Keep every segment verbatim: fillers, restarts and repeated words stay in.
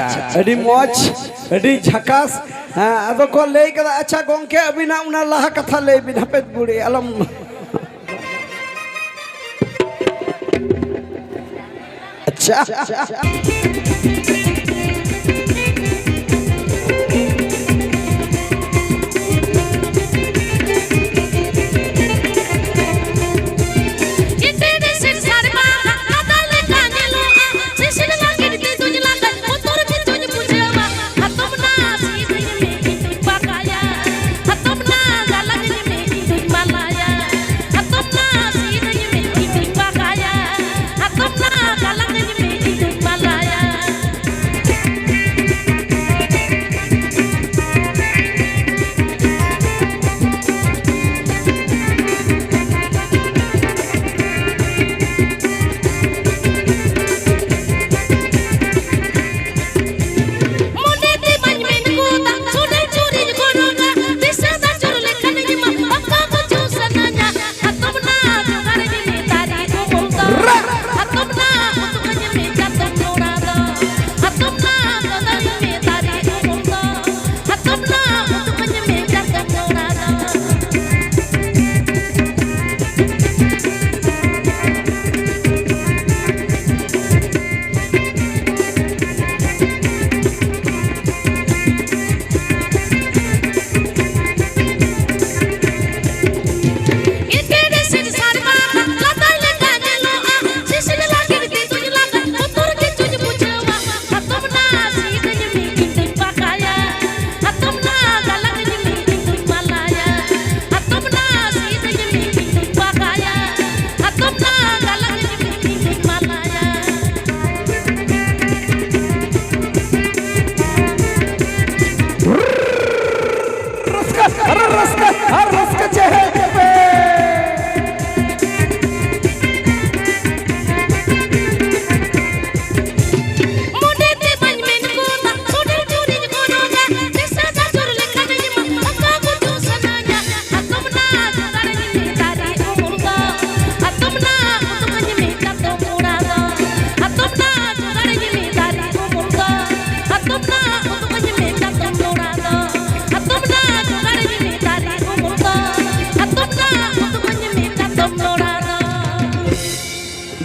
ᱟᱪᱪᱷᱟ, ᱟᱹᱰᱤ ᱢᱚᱡᱽ, ᱟᱹᱰᱤ ᱡᱷᱟᱠᱟᱥ᱾ ᱦᱮᱸ, ᱟᱫᱚ ᱠᱚ ᱞᱟᱹᱭ ᱠᱟᱫᱟ, ᱟᱪᱪᱷᱟ ᱜᱚᱝᱠᱮ, ᱟᱹᱵᱤᱱᱟᱜ ᱚᱱᱟ ᱞᱟᱦᱟ ᱠᱟᱛᱷᱟ ᱞᱟᱹᱭ ᱵᱤᱱ, ᱦᱟᱯᱮ ᱵᱩᱲᱤ ᱟᱞᱚᱢ᱾ ᱟᱪᱪᱷᱟ᱾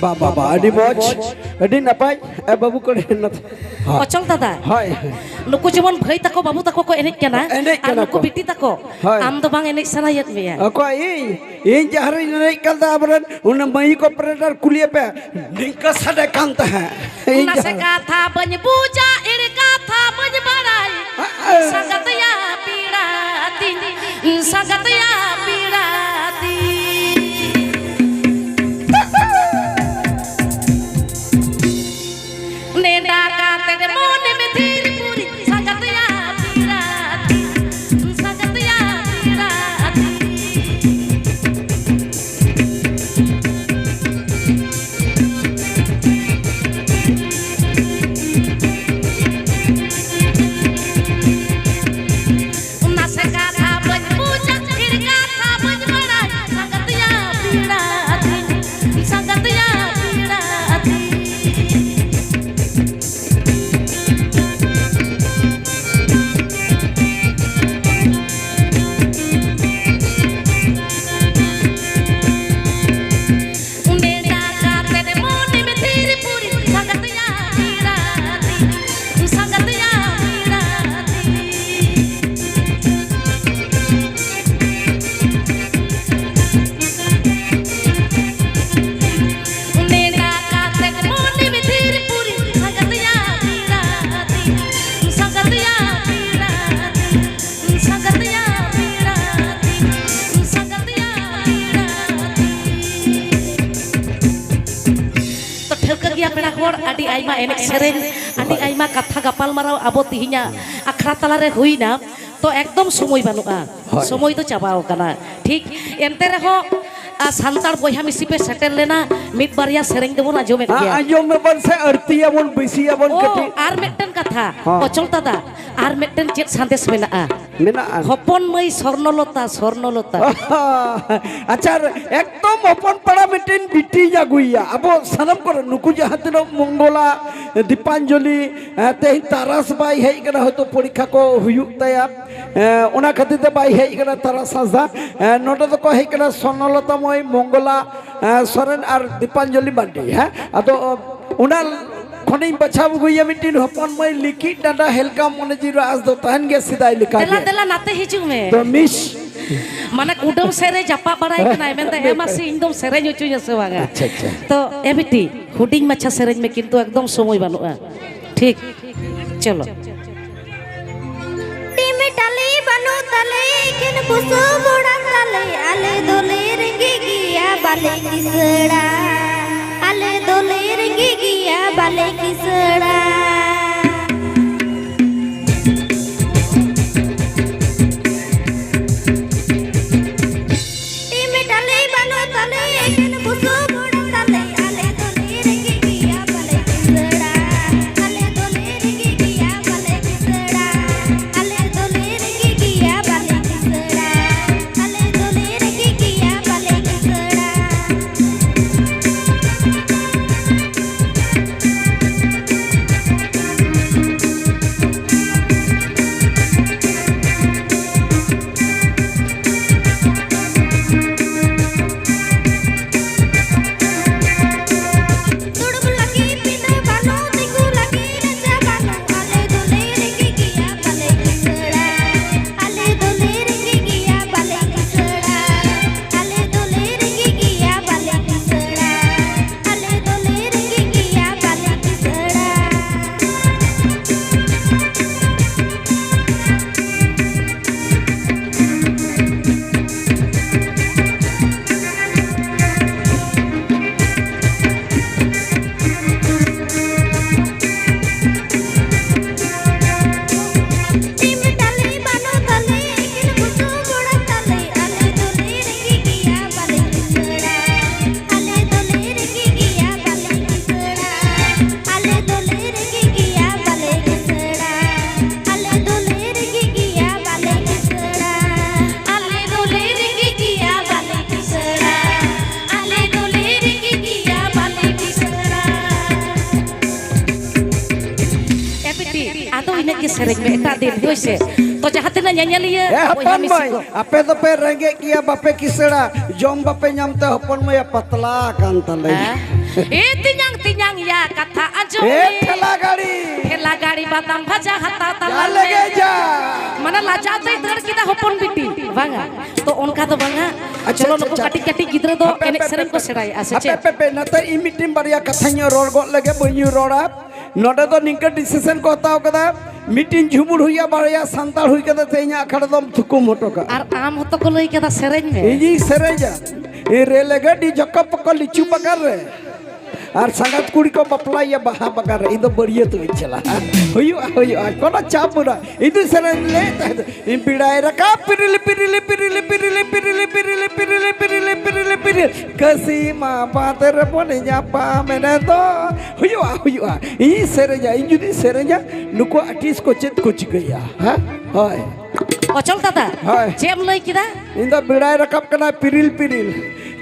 ᱵᱟ, ᱵᱟ, ᱵᱟ, ᱟᱹᱰᱤ ᱢᱚᱡᱽ, ᱟᱹᱰᱤ ᱱᱟᱯᱟᱭ᱾ ᱮ, ᱵᱟᱹᱵᱩ ᱠᱚᱲᱟ, ᱱᱚᱛᱮ᱾ ᱦᱳᱭ᱾ ᱚᱪᱚᱞ ᱫᱟᱫᱟ, ᱦᱳᱭ᱾ ᱱᱩᱠᱩ ᱡᱮᱢᱚᱱ ᱵᱷᱟᱹᱭ ᱛᱟᱠᱚ, ᱵᱟᱹᱵᱩ ᱛᱟᱠᱚ ᱠᱚ ᱮᱱᱮᱡ ᱠᱟᱱᱟ, ᱮᱱᱮᱡ ᱟᱨ ᱠᱟᱱᱟ ᱱᱩᱠᱩ ᱠᱚ᱾ ᱵᱤᱴᱤ ᱛᱟᱠᱚ, ᱦᱳᱭ᱾ ᱟᱢ ᱫᱚ ᱵᱟᱝ ᱮᱱᱮᱡ ᱥᱟᱱᱟᱭᱮᱫ ᱢᱮᱭᱟ? ᱚᱠᱚᱭ ᱤᱧ? ᱤᱧ ᱡᱟᱦᱟᱸ ᱨᱤᱧ ᱮᱱᱮᱡ ᱠᱟᱱ ᱛᱟᱦᱮᱸ, ᱟᱵᱚᱨᱮᱱ ᱚᱱᱟ ᱢᱟᱹᱭᱤᱠ operator ᱠᱩᱞᱤᱭᱮ ᱯᱮ, ᱱᱤᱝᱠᱟᱹ ᱥᱟᱰᱮ ᱠᱟᱱ ᱛᱟᱦᱮᱸᱫ᱾ ᱤᱧ ᱱᱟᱥᱮ ᱡᱟᱦᱟᱸ ᱠᱟᱛᱷᱟ ᱵᱟᱹᱧ ᱵᱩᱡᱟ, ᱮᱲᱮ ᱠᱟᱛᱷᱟ ᱵᱟᱹᱧ ᱵᱟᱲᱟᱭ᱾ ᱦᱮᱸ᱾ ᱥᱟᱸᱜᱟᱛ ᱭᱟ ᱯᱮᱲᱟ ᱛᱤᱧ, ᱥᱟᱸᱜᱟᱛ ᱭᱟ ᱯᱮᱲᱟ ᱛᱤᱧ᱾ ᱱᱮᱰᱟ ᱠᱟᱛᱮ ᱢᱚᱱᱮ ᱢᱮ ᱛᱷᱤᱨ ᱯᱩᱨᱤ, ᱥᱟᱸᱜᱟᱛ ᱭᱟ ᱯᱮᱲᱟ ᱛᱤᱧ, ᱥᱟᱸᱜᱟᱛ ᱭᱟ ᱯᱮᱲᱟ ᱛᱤᱧ᱾ ᱱᱟᱥᱮ ᱠᱟᱛᱷᱟ ᱵᱟᱹᱧ ᱵᱩᱡᱟ, ᱰᱷᱮᱨ ᱠᱟᱛᱷᱟ ᱵᱟᱹᱧ ᱵᱟᱲᱟᱭ, ᱥᱟᱸᱜᱟᱛ ᱭᱟ ᱯᱮᱲᱟ ᱛᱤᱧ, ᱥᱟᱸᱜᱟᱛ ᱭᱟ ᱯᱮᱲᱟ ᱛᱤᱧ᱾ ᱱᱮᱰᱟ ᱠᱟᱛᱮ ᱢᱚᱱᱮ ᱢᱮ ᱛᱷᱤᱨ ᱯᱩᱨᱤ, ᱥᱟᱸᱜᱟᱛ ᱭᱟ ᱯᱮᱲᱟ ᱛᱤᱧ, ᱥᱟᱸᱜᱟᱛ ᱭᱟ ᱯᱮᱲᱟ ᱛᱤᱧ᱾ ᱱᱮᱰᱟ ᱠᱟᱛᱮ ᱢᱚᱱᱮ ᱢᱮ ᱛᱷᱤᱨ ᱯᱩᱨᱤ, ᱥᱟᱸᱜᱟᱛ ᱭᱟ ᱯᱮᱲᱟ ᱛᱤᱧ, ᱥᱟᱸᱜᱟᱛ ᱭᱟ ᱯᱮᱲᱟ ᱛᱤᱧ᱾ ᱥᱟᱸᱜᱟᱛ ᱭᱟ ᱯᱮᱲᱟ ᱛᱤᱧ, ᱥᱟᱸᱜᱟᱛ ᱭᱟ ᱯᱮᱲᱟ ᱛᱤᱧ᱾ ᱛᱚ, ᱴᱷᱟᱹᱣᱠᱟᱹ ᱜᱮᱭᱟ ᱯᱮᱲᱟ ᱦᱚᱲ, ᱟᱹᱰᱤ ᱟᱭᱢᱟ ᱮᱱᱮᱡ ᱥᱮᱨᱮᱧ, ᱟᱹᱰᱤ ᱟᱭᱢᱟ ᱠᱟᱛᱷᱟ ᱜᱟᱯᱟᱞᱢᱟᱨᱟᱣ ᱟᱵᱚ ᱛᱤᱦᱤᱧᱟᱜ ᱟᱠᱷᱲᱟ ᱛᱟᱞᱟᱨᱮ ᱦᱩᱭᱱᱟ, ᱛᱚ ᱮᱠᱫᱚᱢ ᱥᱚᱢᱚᱭ ᱵᱟᱹᱱᱩᱜᱼᱟ, ᱦᱳᱭ᱾ ᱥᱚᱢᱚᱭ ᱫᱚ ᱪᱟᱵᱟᱣ ᱠᱟᱱᱟ, ᱴᱷᱤᱠ᱾ ᱮᱱᱛᱮ ᱨᱮᱦᱚᱸ, ᱟ, ᱥᱟᱱᱛᱟᱲ ᱵᱚᱭᱦᱟ ᱢᱤᱥᱤ ᱯᱮ ᱥᱮᱴᱮᱨ ᱞᱮᱱᱟ, ᱢᱤᱫ ᱵᱟᱨᱭᱟ ᱥᱮᱨᱮᱧ ᱫᱚᱵᱚᱱ ᱟᱸᱡᱚᱢᱮᱫ ᱟ-, ᱜᱮᱭᱟ᱾ ᱟᱸᱡᱚᱢ ᱢᱮᱵᱚᱱ ᱥᱮ, ᱟᱹᱲᱛᱤᱭᱟᱵᱚᱱ, ᱵᱮᱥᱤᱭᱟᱵᱚᱱ ᱚ, ᱠᱟᱹᱴᱤᱡ᱾ ᱟᱨ ᱢᱤᱫᱴᱮᱱ ᱠᱟᱛᱷᱟ, ᱦᱚᱸ᱾ ᱚᱪᱚᱞ ᱫᱟᱫᱟ, ᱟᱨ ᱢᱤᱫᱴᱮᱱ ᱪᱮᱫ ᱥᱟᱸᱫᱮᱥ ᱢᱮᱱᱟᱜᱼᱟ? ᱢᱮᱱᱟᱜᱼᱟ᱾ ᱦᱚᱯᱚᱱ ᱢᱟᱹᱭ ᱥᱚᱨᱱᱚᱞᱚᱛᱟ, ᱥᱚᱨᱱᱚᱞᱚᱛᱟ᱾ ᱟᱪᱪᱷᱟ, ᱮᱠᱫᱚᱢ ᱦᱚᱯᱚᱱ ᱯᱟᱲᱟ ᱢᱤᱫᱴᱮᱱ ᱵᱤᱴᱤᱧ ᱟᱹᱜᱩᱭᱮᱭᱟ᱾ ᱟᱵᱚ ᱥᱟᱱᱟᱢ ᱠᱚᱨᱮ ᱱᱩᱠᱩ ᱡᱟᱦᱟᱸ ᱛᱤᱱᱟᱹᱜ ᱢᱚᱝᱜᱚᱞᱟ, ᱫᱤᱯᱟᱧᱡᱚᱞᱤ, ᱮ, ᱛᱮᱦᱮᱧ ᱛᱟᱨᱟᱥ ᱵᱟᱭ ᱦᱮᱡ ᱠᱟᱱᱟ, ᱦᱚᱭᱛᱳ ᱯᱚᱨᱤᱠᱠᱷᱟ ᱠᱚ ᱦᱩᱭᱩᱜ ᱛᱟᱭᱟ᱾ ᱮᱸ, ᱚᱱᱟ ᱠᱷᱟᱹᱛᱤᱨ ᱛᱮ ᱵᱟᱭ ᱦᱮᱡ ᱠᱟᱱᱟ ᱛᱟᱨᱟᱥ ᱦᱟᱸᱥᱫᱟ᱾ ᱮᱸ, ᱱᱚᱰᱮ ᱫᱚᱠᱚ ᱦᱮᱡ ᱠᱟᱱᱟ ᱥᱚᱨᱱᱚᱞᱚᱛᱟ ᱢᱟᱹᱭ, ᱢᱚᱝᱜᱚᱞᱟ, ᱮᱸ, ᱥᱚᱨᱮᱱ ᱟᱨ ᱫᱤᱯᱟᱧᱡᱚᱞᱤ ᱢᱟᱱᱰᱤ᱾ ᱦᱮᱸ, ᱟᱫᱚ ᱚᱱᱟ ᱠᱷᱚᱱᱤᱧ ᱵᱟᱪᱷᱟᱣ ᱟᱹᱜᱩᱭᱟ ᱢᱤᱫᱴᱤᱱ ᱦᱚᱯᱚᱱ ᱢᱟᱹᱭ, ᱞᱤᱠᱤ ᱰᱟᱸᱰᱟ ᱦᱮᱞᱠᱟᱣ ᱢᱚᱱᱮ ᱡᱤᱣᱤ ᱨᱮ ᱟᱸᱥ ᱫᱚ ᱛᱟᱦᱮᱱ ᱜᱮᱭᱟ ᱥᱮᱫᱟᱭ ᱞᱮᱠᱟ ᱫᱮᱞᱟ, ᱜᱮ᱾ ᱫᱮᱞᱟ, ᱱᱟᱛᱮ ᱦᱤᱡᱩᱜ ᱢᱮ᱾ ᱛᱚ ᱢᱤᱥ ᱢᱟᱱᱮ ᱠᱩᱰᱟᱹᱢ ᱥᱮᱫ ᱨᱮ ᱡᱟᱯᱟᱜ ᱵᱟᱲᱟᱭ ᱠᱟᱱᱟᱭ, ᱢᱮᱱᱫᱟ, "ᱮ ᱢᱟᱹᱥᱤ, ᱤᱧ ᱫᱚᱢ ᱥᱮᱨᱮᱧ ᱦᱚᱪᱚᱧᱟ ᱥᱮ ᱵᱟᱝᱟ?" ᱟᱪᱪᱷᱟ, ᱟᱪᱪᱷᱟ᱾ ᱛᱚ ᱮ ᱵᱤᱴᱤ, ᱦᱩᱰᱤᱧ ᱢᱟᱪᱷᱟ ᱥᱮᱨᱮᱧ ᱢᱮ, ᱠᱤᱱᱛᱩ ᱮᱠᱫᱚᱢ ᱥᱚᱢᱚᱭ ᱵᱟᱹᱱᱩᱜᱼᱟ᱾ ᱴᱷᱤᱠ, ᱪᱚᱞᱚ᱾ ᱴᱤᱢᱤ ᱴᱟᱞᱤ ᱵᱟᱹᱱᱩᱜ ᱛᱟᱞᱮ, ᱮᱠᱮᱱ ᱵᱩᱥᱩᱵ ᱚᱲᱟᱜ ᱛᱟᱞᱮ, ᱟᱞᱮ ᱫᱚᱞᱮ ᱨᱮᱸᱜᱮᱡ ᱜᱮᱭᱟ, ᱵᱟᱞᱮ ᱠᱤᱥᱟᱹᱲᱟ᱾ ᱟᱞᱮ ᱫᱚᱞᱮ ᱨᱮᱸᱜᱮᱡ ᱜᱮᱭᱟ, ᱵᱟᱞᱮ ᱠᱤᱥᱟᱹᱲᱟ᱾ ᱴᱤᱢᱤ ᱴᱟᱞᱤ ᱵᱟᱹᱱᱩᱜ ᱛᱟᱞᱮ, ᱮᱠᱮᱱ ᱵᱩᱥᱩᱵ ᱚᱲᱟᱜ ᱛᱟᱞᱮ, ᱟᱞᱮ ᱫᱚᱞᱮ ᱨᱮᱸᱜᱮᱡ ᱜᱮᱭᱟ, ᱵᱟᱞᱮ ᱠᱤᱥᱟᱹᱲᱟ᱾ ᱟᱞᱮ ᱫᱚᱞᱮ ᱨᱮᱸᱜᱮᱡ ᱜᱮᱭᱟ, ᱵᱟᱞᱮ ᱠᱤᱥᱟᱹᱲᱟ᱾ ᱟᱞᱮ ᱫᱚᱞᱮ ᱨᱮᱸᱜᱮᱡ ᱜᱮᱭᱟ, ᱵᱟᱞᱮ ᱠᱤᱥᱟᱹᱲᱟ᱾ ᱟᱞᱮ ᱫᱚᱞᱮ ᱨᱮᱸᱜᱮᱡ ᱜᱮᱭᱟ, ᱵᱟᱞᱮ ᱠᱤᱥᱟᱹᱲᱟ᱾ ᱫᱩᱲᱩᱵ ᱞᱟᱹᱜᱤᱫ ᱯᱤᱸᱰᱟᱹ ᱵᱟᱹᱱᱩᱜ, ᱛᱤᱸᱜᱩ ᱞᱟᱹᱜᱤᱫ ᱨᱟᱪᱟ ᱵᱟᱹᱱᱩᱜ, ᱟᱞᱮ ᱫᱚᱞᱮ ᱨᱮᱸᱜᱮᱡ ᱜᱮᱭᱟ, ᱵᱟᱞᱮ ᱠᱤᱥᱟᱹᱲᱟ᱾ ᱟᱞᱮ ᱫᱚᱞᱮ ᱨᱮᱸᱜᱮᱡ ᱜᱮᱭᱟ, ᱵᱟᱞᱮ ᱠᱤᱥᱟᱹᱲᱟ᱾ ᱟᱞᱮ ᱫᱚᱞᱮ ᱨᱮᱸᱜᱮᱡ ᱜᱮᱭᱟ, ᱵᱟᱞᱮ ᱠᱤᱥᱟᱹᱲᱟ᱾ ᱟᱞᱮ ᱫᱚᱞᱮ ᱨᱮᱸᱜᱮᱡ ᱜᱮᱭᱟ, ᱵᱟᱞᱮ ᱠᱤᱥᱟᱹᱲᱟ᱾ ᱴᱤᱢ ᱴᱟᱞᱤ ᱵᱟᱹᱱᱩᱜ ᱛᱟᱞᱮ, ᱮᱠᱮᱱ ᱵᱩᱥᱩᱵ ᱚᱲᱟᱜ ᱛᱟᱞᱮ, ᱟᱞᱮ ᱫᱚᱞᱮ ᱨᱮᱸᱜᱮᱡ ᱜᱮᱭᱟ, ᱵᱟᱞᱮ ᱠᱤᱥᱟᱹᱲᱟ᱾ ᱟᱞᱮ ᱫᱚᱞᱮ ᱨᱮᱸᱜᱮᱡ ᱜᱮᱭᱟ, ᱵᱟᱞᱮ ᱠᱤᱥᱟᱹᱲᱟ᱾ ᱟᱞᱮ ᱫᱚᱞᱮ ᱨᱮᱸᱜᱮᱡ ᱜᱮᱭᱟ, ᱵᱟᱞᱮ ᱠᱤᱥᱟᱹᱲᱟ᱾ ᱟᱞᱮ ᱫᱚᱞᱮ ᱨᱮᱸᱜᱮᱡ ᱜᱮᱭᱟ, ᱵᱟᱞᱮ ᱠᱤᱥᱟᱹᱲᱟ᱾ ᱟᱞᱮ ᱫᱚᱞᱮ ᱨᱮᱸᱜᱮᱡ ᱜᱮᱭᱟ, ᱵᱟᱞᱮ ᱠᱤᱥᱟᱹᱲᱟ᱾ ᱟᱞᱮ ᱫᱚᱞᱮ ᱨᱮᱸᱜᱮᱡ ᱜᱮᱭᱟ, ᱵᱟᱞᱮ ᱠᱤᱥᱟᱹᱲᱟ᱾ ᱮ ᱵᱤᱴᱤ, ᱟᱫᱚ ᱤᱱᱟᱹᱜ ᱜᱮ ᱥᱮᱨᱮᱧ ᱢᱮ, ᱮᱴᱟᱜ ᱫᱤᱱ, ᱦᱳᱭ ᱥᱮ? ᱛᱚ ᱡᱟᱦᱟᱸ ᱛᱤᱱᱟᱹᱜ ᱧᱮᱧᱮᱞᱤᱭᱟᱹ ᱮ ᱵᱚᱭᱦᱟ ᱦᱚᱯᱚᱱ ᱢᱤᱥᱤ ᱢᱟᱹᱭ, ᱠᱚ᱾ ᱟᱯᱮ ᱫᱚᱯᱮ ᱨᱮᱸᱜᱮᱡ ᱜᱮᱭᱟ, ᱵᱟᱯᱮ ᱠᱤᱥᱟᱹᱲᱟ, ᱡᱚᱢ ᱵᱟᱯᱮ ᱧᱟᱢ ᱛᱮ ᱦᱚᱯᱚᱱ ᱢᱟᱹᱭᱟ ᱯᱟᱛᱞᱟ ᱟᱠᱟᱱ ᱛᱟᱞᱮᱭᱟ᱾ ᱦᱮᱸ? ᱮ ᱛᱮᱧᱟᱝ, ᱛᱮᱧᱟᱝ ᱭᱟ, ᱠᱟᱛᱷᱟ ᱟᱸᱡᱚᱢ ᱮ ᱢᱮ᱾ ᱴᱷᱮᱞᱟ ᱜᱟᱲᱤ᱾ ᱴᱷᱮᱞᱟ ᱜᱟᱲᱤ ᱵᱟᱫᱟᱢ ᱵᱷᱟᱡᱟ ᱦᱟᱛᱟᱣ ᱛᱟᱞᱟᱝ ᱡᱟ ᱞᱮᱜᱮ ᱢᱮ᱾ ᱡᱟ᱾ ᱢᱟᱱᱮ ᱞᱟᱡᱟᱣ ᱛᱮᱭ ᱫᱟᱹᱲ ᱠᱮᱫᱟ ᱦᱚᱯᱚᱱ ᱵᱤᱴᱤ, ᱵᱟᱝᱟ? ᱛᱚ ᱚᱱᱠᱟ ᱫᱚ ᱵᱟᱝᱟ᱾ ᱟᱪᱪᱷᱟ, ᱪᱚᱞᱚ ᱟᱪᱪᱷᱟ, ᱱᱩᱠᱩ ᱟᱪᱪᱷᱟ᱾ ᱠᱟᱹᱴᱤᱡ ᱠᱟᱹᱴᱤᱡ ᱜᱤᱫᱽᱨᱟᱹ ᱫᱚ ᱦᱟᱯᱮ, ᱮᱱᱮᱡ ᱦᱟᱯᱮ, ᱥᱮᱨᱮᱧ ᱠᱚ ᱦᱟᱯᱮ᱾ ᱥᱮᱬᱟᱭᱮᱫᱼᱟ ᱥᱮ ᱦᱟᱯᱮ, ᱪᱮᱫ? ᱦᱟᱯᱮ, ᱦᱟᱯᱮ, ᱱᱚᱛᱮ ᱤᱧ ᱢᱤᱫᱴᱮᱱ ᱵᱟᱨᱭᱟ ᱠᱟᱛᱷᱟᱧ ᱨᱚᱲ ᱜᱚᱫ ᱞᱮᱜᱮ, ᱵᱟᱹᱧ ᱨᱚᱲᱟ᱾ ᱱᱚᱰᱮ ᱫᱚ ᱱᱤᱝᱠᱟᱹ decision ᱠᱚ ᱦᱟᱛᱟᱣ ᱠᱟᱫᱟ, ᱢᱤᱫᱴᱮᱱ ᱡᱷᱩᱢᱩᱨ ᱦᱩᱭᱩᱜᱼᱟ, ᱵᱟᱨᱭᱟ ᱥᱟᱱᱛᱟᱲ ᱦᱩᱭ ᱠᱟᱛᱮ ᱛᱮᱦᱮᱧᱟᱜ ᱟᱠᱷᱲᱟ ᱫᱚᱢ ᱛᱷᱩᱠᱩᱢ ᱦᱚᱴᱚ ᱠᱟᱜᱼᱟ᱾ ᱟᱨ ᱟᱢ ᱦᱚᱸᱛᱚ ᱠᱚ ᱞᱟᱹᱭ ᱠᱟᱫᱟ ᱥᱮᱨᱮᱧ ᱢᱮ᱾ ᱤᱧᱤᱧ ᱥᱮᱨᱮᱧᱟ, ᱤᱧ ᱨᱮᱞ ᱜᱟᱹᱰᱤ ᱡᱚᱠᱚ ᱯᱚᱠᱚ ᱞᱤᱪᱩ ᱵᱟᱜᱟᱱ ᱨᱮ, ᱟᱨ ᱥᱟᱸᱜᱟᱛ ᱠᱩᱲᱤ ᱠᱚ ᱵᱟᱯᱞᱟᱭᱮᱭᱟ ᱵᱟᱦᱟ ᱵᱟᱜᱟᱱ ᱨᱮ, ᱤᱧ ᱫᱚ ᱵᱟᱹᱨᱭᱟᱹᱛ ᱤᱧ ᱪᱟᱞᱟᱜᱼᱟ᱾ ᱦᱩᱭᱩᱜᱼᱟ, ᱦᱩᱭᱩᱜᱼᱟ, ᱠᱳᱱᱳ ᱪᱟᱯ ᱵᱟᱹᱱᱩᱜᱼᱟ᱾ ᱤᱧ ᱫᱚ ᱥᱮᱨᱮᱧ ᱞᱟᱹᱭᱮᱫ ᱛᱟᱦᱮᱸᱫ, ᱤᱧ ᱵᱮᱲᱟᱭ ᱨᱟᱠᱟᱵ ᱯᱤᱨᱤᱞ, ᱯᱤᱨᱤᱞ, ᱯᱤᱨᱤᱞ, ᱯᱤᱨᱤᱞ, ᱯᱤᱨᱤᱞ, ᱯᱤᱨᱤᱞ, ᱯᱤᱨᱤᱞ, ᱯᱤᱨᱤᱞ, ᱯᱤᱨᱤᱞ, ᱯᱤᱨᱤᱞ, ᱠᱟᱹᱥᱤ ᱢᱟ ᱵᱟᱸᱫᱽ ᱨᱮᱵᱚᱱ ᱧᱟᱯᱟᱢ ᱮᱱᱮ ᱫᱚ᱾ ᱦᱩᱭᱩᱜᱼᱟ, ᱦᱩᱭᱩᱜᱼᱟ᱾ ᱤᱧ ᱥᱮᱨᱮᱧᱟ, ᱤᱧ ᱡᱩᱫᱤ ᱥᱮᱨᱮᱧᱟ, ᱱᱩᱠᱩ artist ᱠᱚ ᱪᱮᱫ ᱠᱚ ᱪᱤᱠᱟᱹᱭᱟ? ᱦᱮᱸ? ᱦᱳᱭ᱾ ᱚᱪᱚᱞ ᱫᱟᱫᱟ, ᱦᱳᱭ᱾ ᱪᱮᱫ ᱮᱢ ᱞᱟᱹᱭ ᱠᱮᱫᱟ? ᱤᱧ ᱫᱚ ᱵᱮᱲᱟᱭ ᱨᱟᱠᱟᱵ ᱠᱟᱱᱟ, ᱯᱤᱨᱤᱞ, ᱯᱤᱨᱤᱞ᱾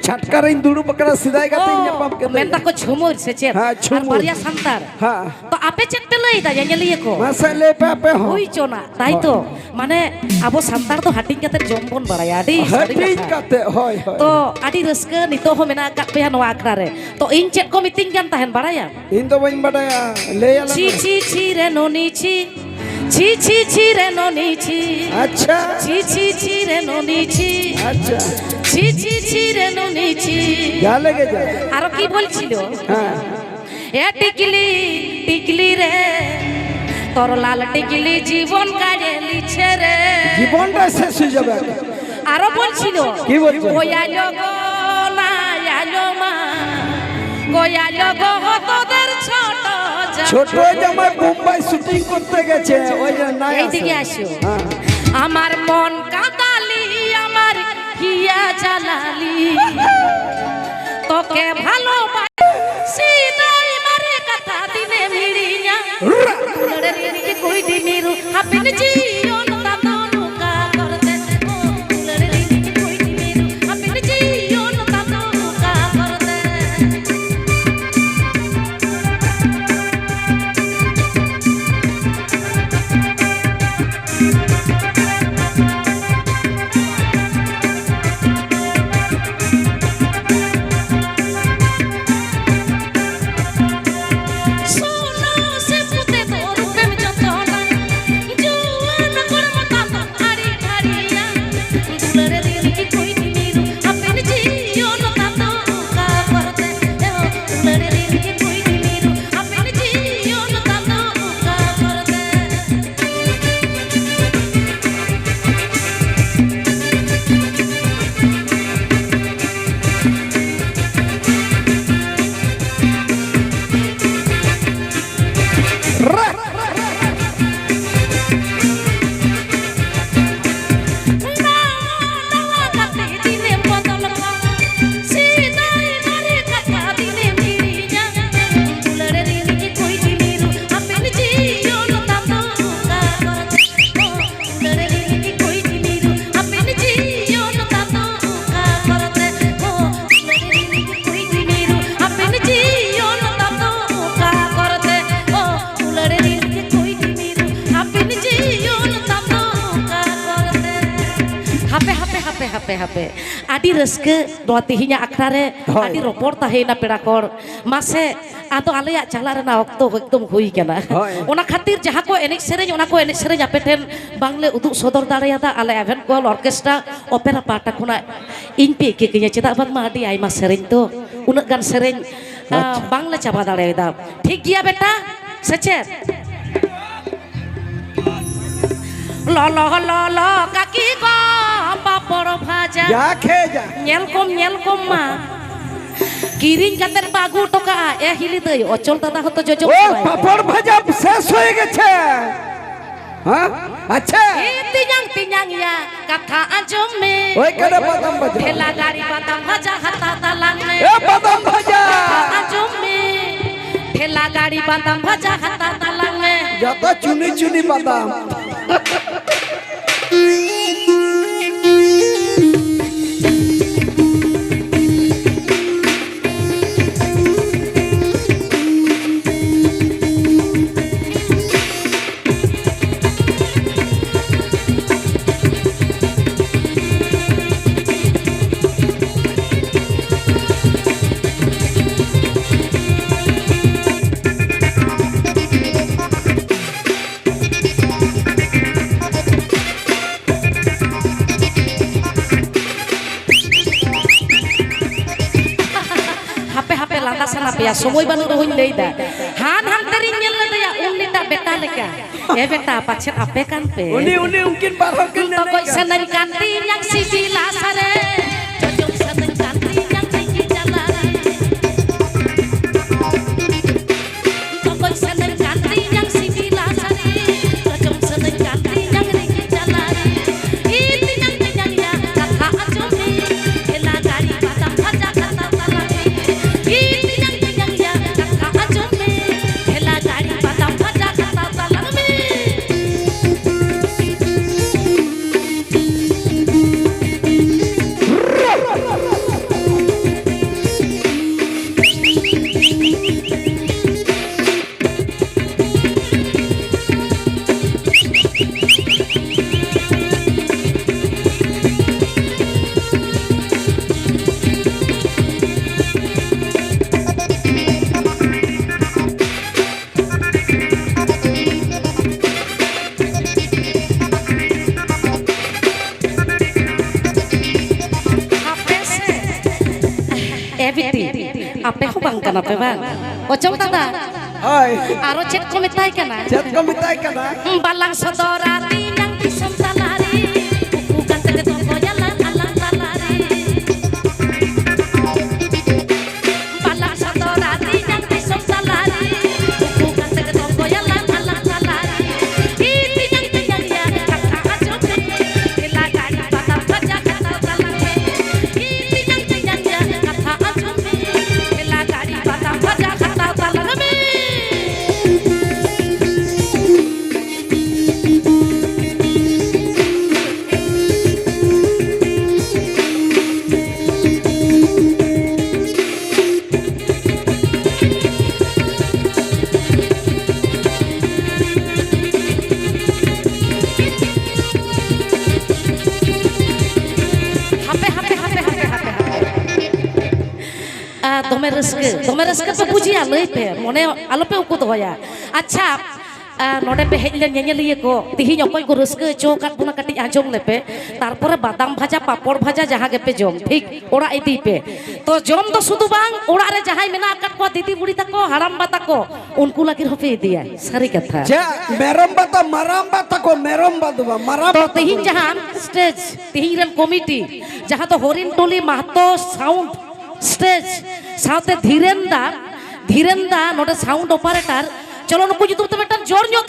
ᱪᱷᱟᱴᱠᱟ ᱨᱤᱧ ᱫᱩᱲᱩᱵ ᱟᱠᱟᱱᱟ, ᱥᱮᱫᱟᱭ ᱜᱟᱛᱮᱧ ᱚ, ᱧᱟᱯᱟᱢ ᱠᱮᱫ ᱢᱮᱱ ᱞᱮᱭᱟ᱾ ᱫᱟᱠᱚ ᱡᱷᱩᱢᱩᱨ ᱥᱮ ᱪᱮᱫ? ᱦᱮᱸ, ᱟᱨ ᱡᱷᱩᱢᱩᱨ᱾ ᱵᱟᱨᱭᱟ ᱥᱟᱱᱛᱟᱲ᱾ ᱦᱮᱸ᱾ ᱛᱚ ᱟᱯᱮ ᱪᱮᱫ ᱯᱮ ᱞᱟᱹᱭ ᱮᱫᱟ ᱧᱮᱧᱮᱞᱤᱭᱟᱹ ᱠᱚ? ᱢᱟᱥᱮ ᱞᱟᱹᱭ ᱯᱮ ᱟᱯᱮ ᱦᱚᱸ᱾ ᱦᱩᱭ ᱪᱚᱱᱟ, ᱛᱟᱭ ᱛᱚ? ᱦᱳᱭ᱾ ᱢᱟᱱᱮ ᱟᱵᱚ ᱥᱟᱱᱛᱟᱲ ᱫᱚ ᱦᱟᱹᱴᱤᱧ ᱠᱟᱛᱮ ᱡᱚᱢ ᱵᱚᱱ ᱵᱟᱲᱟᱭᱟ, ᱟᱹᱰᱤ ᱥᱟᱹᱨᱤ ᱦᱟᱹᱴᱤᱧ ᱠᱟᱛᱷᱟ᱾ ᱠᱟᱛᱮ, ᱦᱳᱭ, ᱦᱳᱭ᱾ ᱛᱚ ᱟᱹᱰᱤ ᱨᱟᱹᱥᱠᱟᱹ ᱱᱤᱛᱚᱜ ᱦᱚᱸ ᱢᱮᱱᱟᱜ ᱟᱠᱟᱫ ᱯᱮᱭᱟ ᱱᱚᱣᱟ ᱟᱠᱷᱲᱟ ᱨᱮ᱾ ᱛᱚ ᱤᱧ ᱪᱮᱫ ᱠᱚ ᱢᱤᱛᱟᱹᱧ ᱠᱟᱱ ᱛᱟᱦᱮᱱ ᱵᱟᱲᱟᱭᱟᱢ? ᱤᱧ ᱫᱚ ᱵᱟᱹᱧ ᱵᱟᱰᱟᱭᱟ, ᱞᱟᱹᱭ ᱟᱞᱮ ᱪᱷᱤ ᱢᱮ᱾ ᱪᱷᱤ ᱪᱷᱤ ᱨᱮ ᱱᱚᱱᱤ ᱪᱷᱤ, ᱪᱷᱤ ᱪᱷᱤ ᱪᱷᱤ ᱨᱮ ᱱᱚᱱᱤ ᱪᱷᱤ᱾ ᱟᱪᱪᱷᱟ᱾ ᱪᱷᱤ ᱪᱷᱤ ᱪᱷᱤ ᱨᱮ ᱱᱚᱱᱤ ᱪᱷᱤ᱾ ᱟᱪᱪᱷᱟ᱾ ᱪᱷᱤ ᱪᱷᱤ ᱪᱷᱤ ᱨᱮ ᱱᱚᱱᱤ ᱪᱷᱤ। যা লেগে যা। আরো কি বলছিল? হ্যাঁ। এ টিকলি, টিকলি রে, তোর লাল টিকলি জীবন কাড়ে লিছে রে। জীবনটা শেষ হয়ে যাবে। আরো বলছিল, কি বলছিল? ওই আলো গো, না আলো মা, ওই আলো গো, তোদের ছোট জামাই। ছোট জামাই বোম্বাই শুটিং করতে গেছে, ওই যে নাই আসে। এইদিকে আসো। হ্যাঁ। আমার মন কাদালি, আমার হিয়া জ্বালালি, তোকে ভালোবাসি তাই মারে কথা দিনে মিড়িয়া। দুলারে রিনি কই দিমিরু, হাপিন জিয়ন তাতো নুকা করতে। ও দুলারে রিনি কই দিমিরু, হাপিন জিয়ন তাতো নুকা করতে। ᱦᱟᱯᱮ, ᱦᱟᱯᱮ᱾ ᱟᱹᱰᱤ ᱨᱟᱹᱥᱠᱟᱹ ᱱᱚᱣᱟ ᱛᱮᱦᱮᱧᱟᱜ ᱟᱠᱷᱲᱟ ᱨᱮ, ᱦᱳᱭ᱾ ᱟᱹᱰᱤ ᱨᱚᱯᱚᱲ ᱛᱟᱦᱮᱸᱭᱮᱱᱟ ᱯᱮᱲᱟ ᱠᱚ᱾ ᱢᱟᱥᱮ, ᱟᱫᱚ ᱟᱞᱮᱭᱟᱜ ᱪᱟᱞᱟᱜ ᱨᱮᱱᱟᱜ ᱚᱠᱛᱚ ᱮᱠᱫᱚᱢ ᱦᱩᱭ ᱠᱟᱱᱟ᱾ ᱦᱳᱭ᱾ ᱚᱱᱟ ᱠᱷᱟᱹᱛᱤᱨ ᱡᱟᱦᱟᱸ ᱠᱚ ᱮᱱᱮᱡ ᱥᱮᱨᱮᱧ, ᱚᱱᱟ ᱠᱚ ᱮᱱᱮᱡ ᱥᱮᱨᱮᱧ ᱟᱯᱮ ᱴᱷᱮᱱ ᱵᱟᱝᱞᱮ ᱩᱫᱩᱜ ᱥᱚᱫᱚᱨ ᱫᱟᱲᱮᱭᱟᱫᱟ, ᱟᱞᱮ ᱮᱵᱷᱮᱱ ᱠᱚᱣᱟᱞ ᱚᱨᱠᱮᱥᱴᱨᱟ ᱚᱯᱮᱨᱟ ᱯᱟᱦᱴᱟ ᱠᱷᱚᱱᱟᱜ ᱤᱧ ᱯᱮ ᱤᱠᱟᱹ ᱠᱟᱹᱧᱟ, ᱪᱮᱫᱟᱜ ᱵᱟᱝᱢᱟ ᱟᱹᱰᱤ ᱟᱭᱢᱟ ᱥᱮᱨᱮᱧ ᱛᱚ, ᱩᱱᱟᱹᱜ ᱜᱟᱱ ᱥᱮᱨᱮᱧ, ᱟᱸ, ᱟᱪᱪᱷᱟ᱾ ᱵᱟᱝᱞᱮ ᱪᱟᱵᱟ ᱫᱟᱲᱮᱭᱟᱫᱟ᱾ ᱴᱷᱤᱠ ᱜᱮᱭᱟ ᱵᱮᱴᱟ, ᱥᱮ ᱪᱮᱫ? ᱞᱚᱞᱚ ᱞᱚᱞᱚ ᱠᱟᱠᱤ ᱠᱚ ᱯᱟᱯᱚᱲ ᱵᱷᱟᱡᱟ᱾ ᱡᱟ ᱠᱷᱮ ᱡᱟ᱾ ᱧᱮᱞ ᱠᱚᱢ, ᱧᱮᱞ ᱠᱚᱢ ᱢᱟ᱾ ᱠᱤᱨᱤᱧ ᱠᱟᱛᱮ ᱯᱮ ᱟᱹᱜᱩ ᱦᱚᱴᱚ ᱠᱟᱜᱼᱟ᱾ ᱮ ᱦᱤᱞᱤ ᱫᱟᱹᱭ, ᱚᱪᱚᱞ ᱫᱟᱫᱟ ᱦᱚᱸᱛᱚ ᱡᱚᱡᱚᱢ ᱳ, ᱠᱚᱲᱟᱭ᱾ ᱯᱟᱯᱚᱲ ᱵᱷᱟᱡᱟ ᱥᱮᱥ ᱦᱩᱭ ᱜᱮᱪᱷᱮ᱾ ᱦᱮᱸ? ᱟᱪᱪᱷᱟ᱾ ᱮ ᱛᱮᱧᱟᱝ, ᱛᱮᱧᱟᱝ ᱭᱟ, ᱠᱟᱛᱷᱟ ᱟᱸᱡᱚᱢ ᱢᱮ᱾ ᱳᱭ ᱠᱟᱱᱟ ᱵᱟᱫᱟᱢ ᱵᱷᱟᱡᱟ᱾ ᱴᱷᱮᱞᱟ ᱜᱟᱹᱲᱤ ᱵᱟᱫᱟᱢ ᱵᱷᱟᱡᱟ ᱦᱟᱛᱟᱣ ᱛᱟᱞᱟᱝ ᱢᱮ᱾ ᱮ ᱵᱟᱫᱟᱢ ᱵᱷᱟᱡᱟ᱾ ᱠᱟᱛᱷᱟ ᱟᱸᱡᱚᱢ ᱢᱮ᱾ ᱴᱷᱮᱞᱟ ᱜᱟᱹᱲᱤ ᱵᱟᱫᱟᱢ ᱵᱷᱟᱡᱟ ᱦᱟᱛᱟᱣ ᱛᱟᱞᱟᱝ ᱢᱮ᱾ ᱡᱚᱛᱚ ᱪᱩᱱᱤ ᱪᱩᱱᱤ ᱵᱟᱫᱟᱢ᱾ ᱦᱟᱯᱮ, ᱦᱟᱯᱮ, ᱞᱟᱸᱫᱟ ᱥᱟᱱᱟ ᱯᱮᱭᱟ, ᱥᱚᱢᱚᱭ ᱵᱟᱹᱱᱩᱜ ᱨᱮᱦᱚᱸᱧ ᱞᱟᱹᱭᱫᱟ᱾ ᱦᱟᱱ ᱦᱟᱱᱛᱮ ᱨᱤᱧ ᱧᱮᱞ ᱞᱮᱫᱮᱭᱟ, ᱩᱱᱤᱴᱟᱜ ᱵᱮᱴᱟ ᱞᱮᱠᱟ᱾ ᱮ ᱵᱮᱴᱟ, ᱯᱟᱪᱷᱮᱫ ᱟᱯᱮ ᱠᱟᱱ ᱯᱮ? ᱩᱱᱤ, ᱩᱱᱤ, ᱩᱱᱠᱤᱱ ᱵᱟᱨ ᱦᱚᱲ ᱠᱤᱱ ᱛᱚᱠᱚᱡ ᱮᱱᱮᱡ ᱠᱟᱱ᱾ ᱥᱟᱱᱟᱧ ᱠᱟᱱ ᱛᱤᱧᱟᱹ ᱥᱤᱵᱤᱞ ᱟᱥᱟ ᱨᱮ, ᱡᱚᱡᱚᱢ ᱥᱟᱱᱟᱧ ᱠᱟᱱ ᱛᱤᱧᱟᱹ ᱛᱤᱠᱤ ᱡᱟᱞᱟ ᱨᱮ᱾ ᱛᱚᱠᱚᱡ ᱥᱟᱱᱟᱧ ᱠᱟᱱ ᱛᱤᱧᱟᱹ ᱥᱤᱵᱤᱞ ᱟᱥᱟ ᱨᱮ, ᱡᱚᱡᱚᱢ ᱥᱟᱱᱟᱧ ᱠᱟᱱ ᱛᱤᱧᱟᱹ ᱨᱤᱠᱤ ᱡᱟᱞᱟ ᱨᱮ᱾ ᱤ ᱛᱤᱧᱟᱝ, ᱛᱤᱧᱟᱝ ᱭᱟ, ᱠᱟᱛᱷᱟ ᱟᱸᱡᱚᱢ ᱢᱮ, ᱴᱷᱮᱞᱟ ᱜᱟᱹᱲᱤ ᱵᱟᱫᱟᱢ ᱵᱷᱟᱡᱟ ᱠᱟᱛᱷᱟ ᱛᱟᱞᱟ ᱨᱮ᱾ ᱤ ᱛᱤᱧᱟᱝ, ᱛᱤᱧᱟᱝ ᱭᱟ, ᱠᱟᱛᱷᱟ ᱟᱸᱡᱚᱢ ᱢᱮ, ᱴᱷᱮᱞᱟ ᱜᱟᱹᱲᱤ ᱵᱟᱫᱟᱢ ᱵᱷᱟᱡᱟ ᱠᱟᱛᱷᱟ ᱛᱟᱞᱟ ᱨᱮ᱾ ᱵᱟᱝ ᱠᱟᱱᱟ ᱯᱮ ᱵᱟᱝ? ᱚᱪᱚᱞ ᱫᱟᱫᱟ, ᱦᱳᱭ᱾ ᱟᱨᱚ ᱪᱮᱫ ᱠᱚ ᱢᱮᱛᱟᱭ ᱠᱟᱱᱟ? ᱪᱮᱫ ᱠᱚ ᱢᱮᱛᱟᱭ ᱠᱟᱱᱟ? ᱵᱟᱞᱟᱝ ᱥᱚᱫᱚᱨᱟ ᱛᱤᱧᱟᱝ ᱫᱤᱥᱚᱢ ᱛᱟᱞᱟᱨᱮ, ᱩᱠᱩ ᱠᱟᱛᱮ ᱫᱚ ᱜᱚᱭᱟᱞᱟᱝ ᱟᱞᱟᱝ ᱛᱟᱞᱟᱨᱮ᱾ ᱵᱟᱞᱟᱝ ᱥᱚᱫᱚᱨᱟ ᱛᱤᱧᱟᱝ ᱫᱤᱥᱚᱢ ᱛᱟᱞᱟᱨᱮ, ᱩᱠᱩ ᱠᱟᱛᱮ ᱫᱚ ᱜᱚᱭᱟᱞᱟᱝ ᱟᱞᱟᱝ ᱛᱟᱞᱟᱨᱮ᱾ ᱤ ᱛᱤᱧᱟᱝ ᱛᱤᱧᱟᱝ ᱭᱟ ᱠᱟᱛᱷᱟ ᱟᱸᱡᱚᱢ ᱢᱮ, ᱴᱷᱮᱞᱟ ᱜᱟᱹᱰᱤ ᱵᱟᱫᱟᱢ ᱵᱷᱟᱡᱟ ᱦᱟᱛᱟᱣ ᱛᱟᱞᱟᱝ ᱢᱮ᱾ ᱤ ᱛᱤᱧᱟᱝ ᱛᱤᱧᱟᱝ ᱭᱟ ᱠᱟᱛᱷᱟ ᱟᱸᱡᱚᱢ ᱢᱮ, ᱴᱷᱮᱞᱟ ᱜᱟᱹᱰᱤ ᱵᱟᱫᱟᱢ ᱵᱷᱟᱡᱟ ᱦᱟᱛᱟᱣ ᱛᱟᱞᱟᱝ ᱢᱮ᱾ ᱦᱟᱯᱮ, ᱦᱟᱯᱮ, ᱦᱟᱯᱮ, ᱦᱟᱯᱮ, ᱦᱟᱯᱮ, ᱦᱟᱯᱮ᱾ ᱟ, ᱫᱚᱢᱮ ᱨᱟᱹᱥᱠᱟᱹ, ᱫᱚᱢᱮ ᱨᱟᱹᱥᱠᱟᱹ ᱯᱮ ᱵᱩᱡᱮᱭᱟ, ᱞᱟᱹᱭ ᱯᱮ, ᱢᱚᱱᱮ ᱟᱞᱚ ᱯᱮ ᱩᱠᱩ ᱫᱚᱦᱚᱭᱟ᱾ ᱟᱪᱪᱷᱟ, ᱟ, ᱱᱚᱰᱮ ᱯᱮ ᱦᱮᱡ ᱞᱮᱱ ᱧᱮᱧᱮᱞᱤᱭᱟᱹ ᱠᱚ, ᱛᱤᱦᱤᱧ ᱚᱠᱚᱭ ᱠᱚ ᱨᱟᱹᱥᱠᱟᱹ ᱦᱚᱪᱚ ᱟᱠᱟᱫ ᱵᱚᱱᱟ, ᱠᱟᱹᱴᱤᱡ ᱟᱸᱡᱚᱢ ᱞᱮᱯᱮ᱾ ᱛᱟᱨᱯᱚᱨᱮ ᱵᱟᱫᱟᱢ ᱵᱷᱟᱡᱟ, ᱯᱟᱯᱚᱲ ᱵᱷᱟᱡᱟ, ᱡᱟᱦᱟᱸ ᱜᱮᱯᱮ ᱡᱚᱢ, ᱴᱷᱤᱠ, ᱚᱲᱟᱜ ᱤᱫᱤᱭ ᱯᱮ᱾ ᱛᱚ, ᱡᱚᱢ ᱫᱚ ᱥᱩᱫᱷᱩ ᱵᱟᱝ, ᱚᱲᱟᱜ ᱨᱮ ᱡᱟᱦᱟᱸᱭ ᱢᱮᱱᱟᱜ ᱟᱠᱟᱫ ᱠᱚᱣᱟ, ᱫᱤᱫᱤ ᱵᱩᱲᱤ ᱛᱟᱠᱚ, ᱦᱟᱲᱟᱢ ᱵᱟ ᱛᱟᱠᱚ, ᱩᱱᱠᱩ ᱞᱟᱹᱜᱤᱫ ᱦᱚᱸᱯᱮ ᱤᱫᱤᱭᱟ᱾ ᱥᱟᱹᱨᱤ ᱠᱟᱛᱷᱟ᱾ ᱪᱮᱫ? ᱢᱮᱨᱚᱢ ᱵᱟ ᱛᱟ-, ᱢᱟᱨᱟᱢ ᱵᱟ ᱛᱟᱠᱚ, ᱢᱮᱨᱚᱢ ᱵᱟ ᱫᱚ ᱵᱟᱝ, ᱢᱟᱨᱟᱢ ᱛᱚ, ᱵᱟ ᱛᱟᱠᱚ᱾ ᱛᱤᱦᱤᱧ ᱡᱟᱦᱟᱸ ᱥᱴᱮᱡᱽ, ᱛᱤᱦᱤᱧ ᱨᱮᱱ ᱠᱚᱢᱤᱴᱤ, ᱡᱟᱦᱟᱸ ᱫᱚ ᱦᱚᱨᱤᱱ ᱴᱚᱞᱤ ᱢᱟᱦᱛᱚ ᱥᱟᱣᱩᱱᱰ ᱥᱴᱮᱡᱽ, ᱥᱟᱶᱛᱮ ᱫᱷᱤᱨᱮᱱ ᱫᱟ, ᱫᱷᱤᱨᱮᱱ ᱫᱟ ᱱᱚᱰᱮ ᱥᱟᱣᱩᱱᱰ ᱚᱯᱟᱨᱮᱴᱟᱨ᱾ ᱪᱚᱞᱚ, ᱱᱩᱠᱩ ᱧᱩᱛᱩᱢ ᱛᱮ ᱢᱤᱫᱴᱟᱝ ᱡᱳᱨ ᱧᱚᱜ